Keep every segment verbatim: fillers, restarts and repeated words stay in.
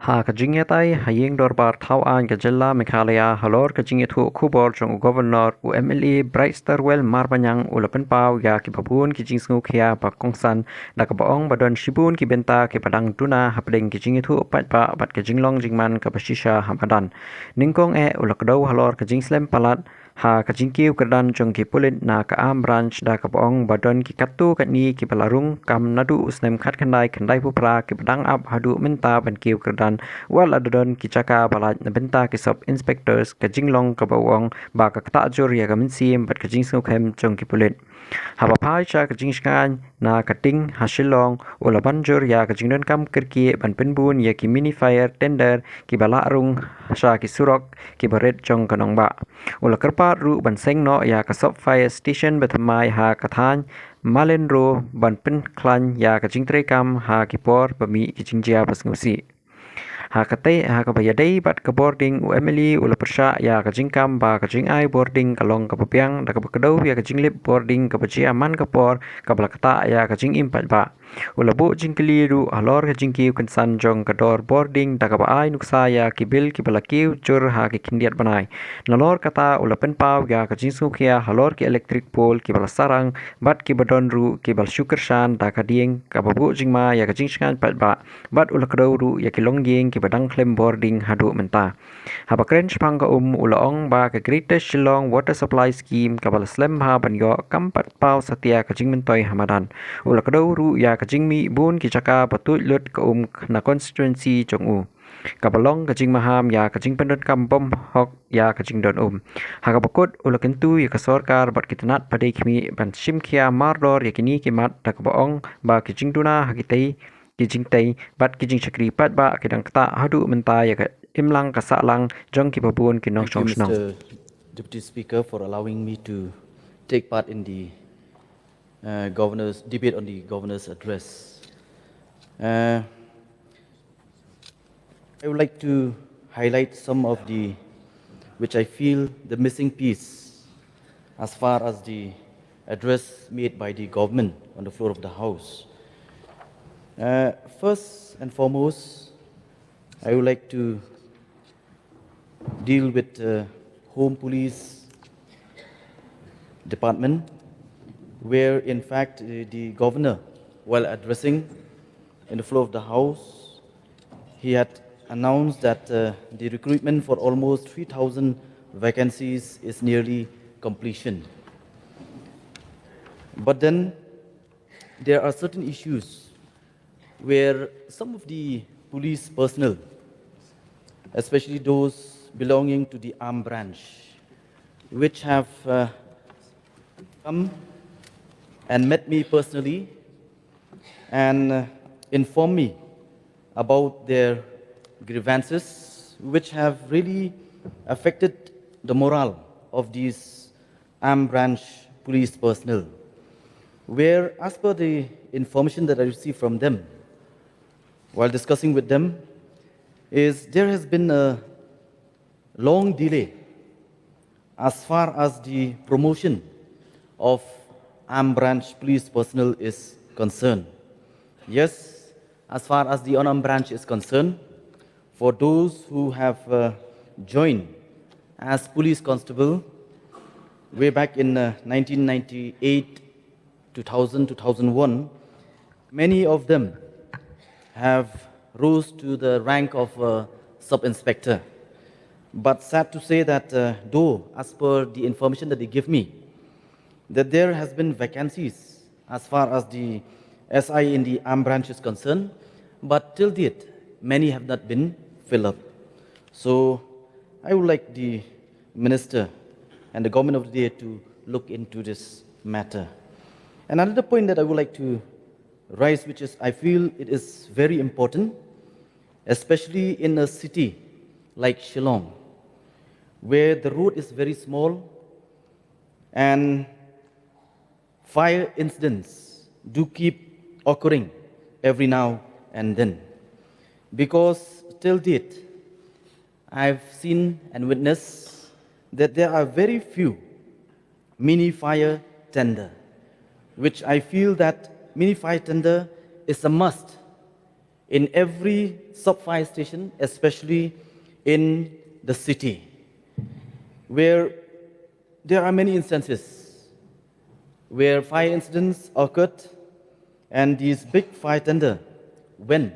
Ha ka jingïatai ha ïing dorbar thaw aiñ ka jylla Meghalaya halor ka jingïathuh khubor jong u Governor, u M L A Brightstarwell Marbaniang u la pynpaw ïa kiba bun ki jingsngewkhia ba kongsan da kaba ong ba don shibun ki bynta kiba dang duna hapdeng ki jingïathuh paidbah bad ka jinglong jingman kaba shisha ha madan. Nyngkong eh u la kdew halor ka jingslem palat ha ka jingkiew kyrdan jong ki pulit na ka Armed Branch da kaba ong ba don ki katto katne kiba la rung kam naduh u snem khatkhyndai khyndaiphew phra kiba dang ap haduh mynta ban kiew kyrdan, wat la da don ki jaka ba lait na bynta ki sub inspectors, ka jinglong kaba u ong ba ka ktah jur ïa ka mynsiem bad ka jingsngewkhem jong ki pulit. Haba phai sha ka jingshngaiñ na ka Ting ha Shillong, u la ban jur ïa ka jingdonkam kyrkieh ban pynbun ïa ki mini fire tender kiba la rung sha ki surok kiba rit jong ka nongbah. U la kyrpad ruh ban seng noh ïa ka sub fire station ba thymmai ha ka thaiñ Malinro ban pynkhlaiñ ïa ka jingtreikam ha ki por ba mih ki jingjia ba sngewsih. Ha katei, ha kaba ïadei bad ka bording, u M L A u la pyrshah ïa ka jingkam ba ka jingai bording ka long kaba biang da kaba kdew ïa ka jinglip bording kaba jia man ka por kaba la ktah ïa ka jingim paidbah. U la buh jingkylli ruh halor ka jingkiew kynsan jong ka dor bording da kaba ai nuksa ïa ki bill kiba la kiew jur ha ki khyndiat bnai. Nalor kata u la pynpaw ïa ka jingsngewkhia halor ki electric pole kiba la sarang bad kiba don ruh kiba la shu kyrshan da ka dieng kaba buh jingma ïa ka jingshngaiñ paidbah. Bad u la kdew ruh ïa ki longïing kiba dang khlem bording haduh mynta. Haba kren shaphang ka um u la ong ba ka Greater Shillong Water Supply Scheme kaba la slem bha ban ïoh kam pat paw satia ka jingmyntoi ha madan. U la kdew ruh ïa ka jingmih bun ki jaka ba tuid lut ka um na constituency jong u, kaba long ka jingmaham ïa ka jingpyndonkam bymhok ïa ka jingdon um. Ha kaba kut u la kyntu ïa ka sorkar bad ki tnat ba dei khmih ban shim khia mardor ïa kine ki mat da kaba ong ba ki jingduna ha kitei ki jingtei bad ki jingshakri paidbah ki dang ktah haduh mynta ïa ka imlang ka sahlang jong kiba bun ki nongshong shnong. Deputy Speaker, for allowing me to take part in the uh, governor's debate on the governor's address. Uh, I would like to highlight some of the which I feel the missing piece as far as the address made by the government on the floor of the house. Uh, first and foremost, I would like to deal with uh, Home Police Department, where in fact uh, the governor, while addressing in the floor of the house, he had announced that uh, the recruitment for almost three thousand vacancies is nearly completion. But then there are certain issues where some of the police personnel, especially those belonging to the armed branch, which have uh, come and met me personally and uh, informed me about their grievances, which have really affected the morale of these armed branch police personnel. Where, as per the information that I received from them while discussing with them, is there has been a long delay as far as the promotion of armed branch police personnel is concerned. Yes, as far as the unarmed branch is concerned, for those who have uh, joined as police constable way back in uh, nineteen ninety-eight, two thousand, two thousand one, many of them have rose to the rank of a sub-inspector. But sad to say that uh, though, as per the information that they give me, that there has been vacancies as far as the S I in the armed branch is concerned, but till date, many have not been filled up. So I would like the minister and the government of the day to look into this matter. And another point that I would like to raise, which is I feel it is very important, especially in a city like Shillong, where the road is very small and fire incidents do keep occurring every now and then. Because till date, I've seen and witnessed that there are very few mini fire tender, which I feel that mini fire tender is a must in every sub-fire station, especially in the city, where there are many instances where fire incidents occurred and these big fire tender went,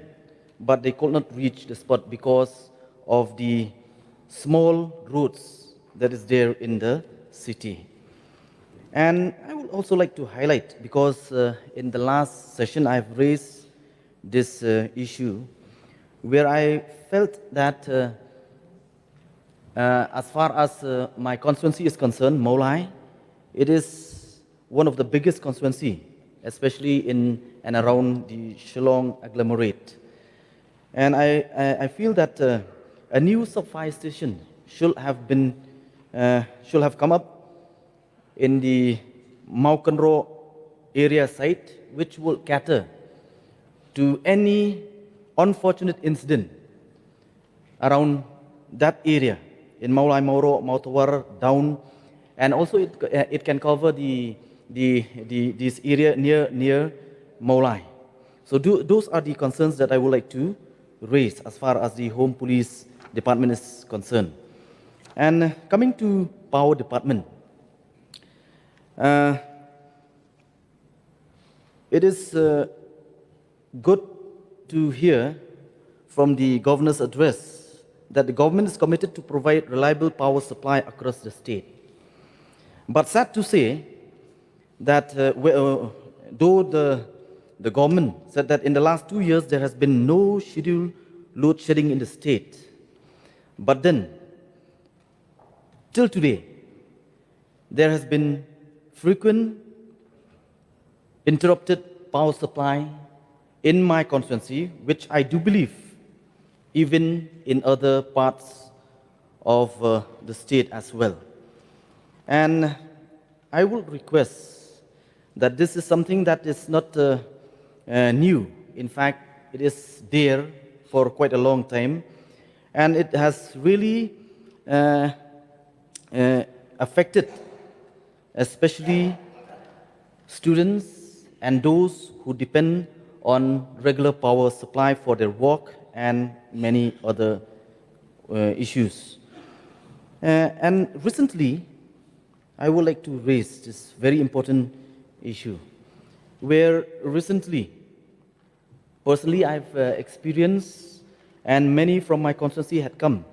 but they could not reach the spot because of the small roads that is there in the city. And I would also like to highlight, because, uh, in the last session I've raised this, uh, issue, where I felt that, uh, uh, as far as, uh, my constituency is concerned, Mawlai, it is one of the biggest constituency, especially in and around the Shillong agglomerate. And I, I, I feel that, uh, a new sub-fire station should have been, uh, should have come up in the Mawkynroh area site, which will cater to any unfortunate incident around that area in Mawlai, Mawroh, Mawtawar, down, and also it, uh, it can cover the, the, the, this area near, near Mawlai. So do, those are the concerns that I would like to raise as far as the Home Police Department is concerned. And coming to Power Department, uh, it is, uh, good to hear from the governor's address that the government is committed to provide reliable power supply across the state. But sad to say that, uh, we- uh, though the, the government said that in the last two years there has been no scheduled load shedding in the state, but then, till today, there has been frequent interrupted power supply in my constituency, which I do believe even in other parts of, uh, the state as well. And I would request that this is something that is not, uh, uh, new. In fact, it is there for quite a long time, and it has really, uh, uh, affected especially students and those who depend on regular power supply for their work and many other, uh, issues. Uh, and recently, I would like to raise this very important issue, where recently, personally, I've, uh, experienced, and many from my constituency had come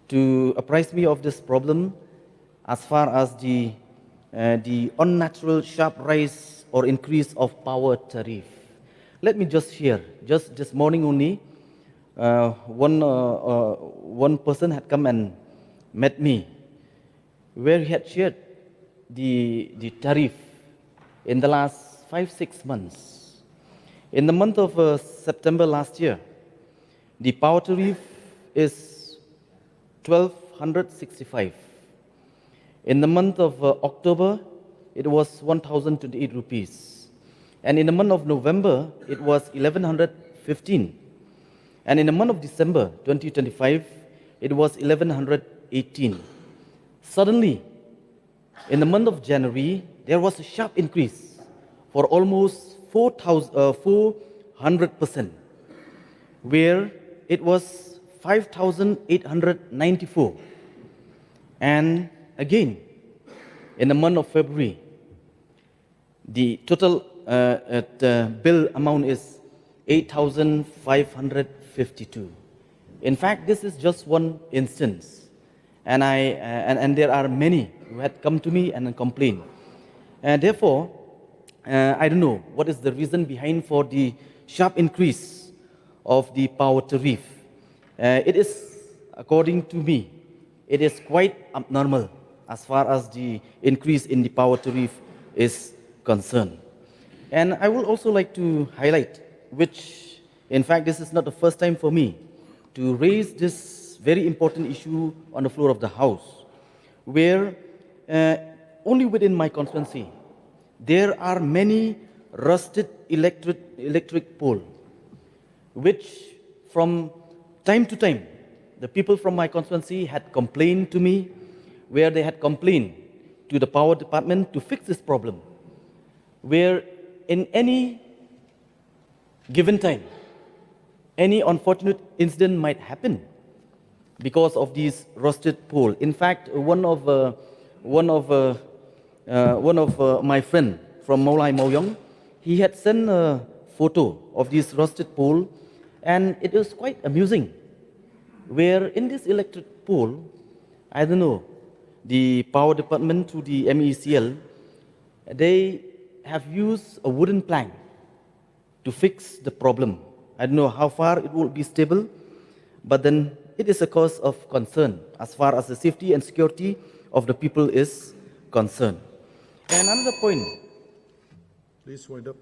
to apprise me of this problem as far as the, uh, the unnatural sharp rise or increase of power tariff. Let me just share, just this morning only, uh, one, uh, uh, one person had come and met me, where he had shared the, the tariff in the last five, six months. In the month of, uh, September last year, the power tariff is twelve hundred sixty-five. In the month of, uh, October, it was one thousand twenty-eight rupees. And in the month of November, it was eleven hundred fifteen. And in the month of December twenty twenty-five, it was eleven hundred eighteen. Suddenly, in the month of January, there was a sharp increase for almost four thousand, uh, four hundred percent, where it was five thousand eight hundred ninety-four. And again, in the month of February, the total, uh, uh, the bill amount is eight thousand five hundred fifty-two. In fact, this is just one instance, and I, uh, and, and there are many who had come to me and complained. And therefore, uh, I don't know what is the reason behind for the sharp increase of the power tariff. Uh, it is, according to me, it is quite abnormal as far as the increase in the power tariff is concerned. And I would also like to highlight, which, in fact, this is not the first time for me to raise this very important issue on the floor of the House, where, uh, only within my constituency, there are many rusted electric, electric pole, which from time to time, the people from my constituency had complained to me, where they had complained to the power department to fix this problem, where in any given time, Any unfortunate incident might happen because of these rusted pole. In fact, one of uh, one of uh, uh, one of uh, my friend from Mawlai Mawiong, he had sent a photo of this rusted pole, and it was quite amusing. Where in this electric pole, I don't know, the power department to the M E C L, they have used a wooden plank to fix the problem. I don't know how far it will be stable, but then it is a cause of concern as far as the safety and security of the people is concerned. And another point. Please wind up.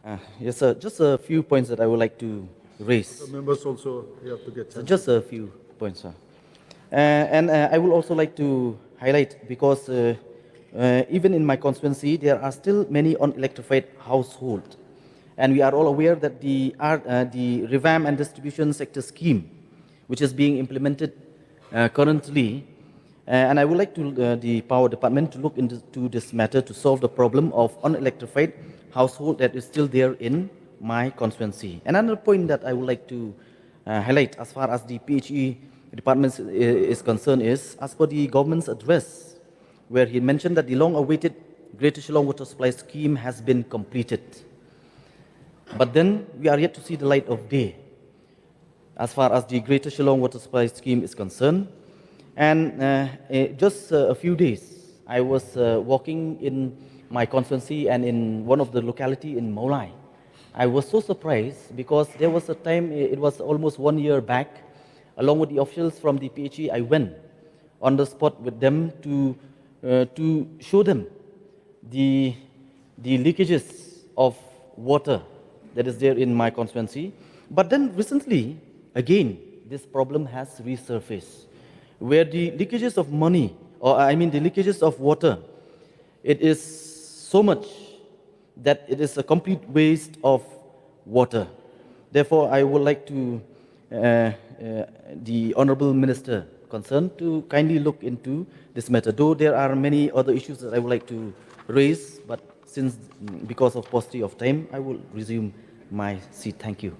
Uh, yes, sir. Just a few points that I would like to raise. The members also, you have to get. So just a few points, sir. Uh, and uh, I would also like to highlight because uh, uh, even in my constituency, there are still many unelectrified households. And we are all aware that the, uh, the revamp and distribution sector scheme, which is being implemented uh, currently, uh, and I would like to uh, the power department to look into this matter to solve the problem of unelectrified household that is still there in my constituency. Another point that I would like to uh, highlight as far as the P H E department is concerned is, as per the government's address, where he mentioned that the long-awaited Greater Shillong Water Supply Scheme has been completed. But then we are yet to see the light of day as far as the Greater Shillong Water Supply Scheme is concerned. And uh, eh, just uh, a few days, I was uh, walking in my constituency and in one of the locality in Mawlai. I was so surprised because there was a time, it was almost one year back, along with the officials from the P H E, I went on the spot with them to, uh, to show them the, the leakages of water that is there in my constituency. But then recently, again, this problem has resurfaced, where the leakages of money, or I mean the leakages of water, it is so much that it is a complete waste of water. Therefore, I would like to uh, uh, the Honorable Minister concerned to kindly look into this matter. Though there are many other issues that I would like to raise, but since, because of paucity of time, I will resume my seat. Thank you.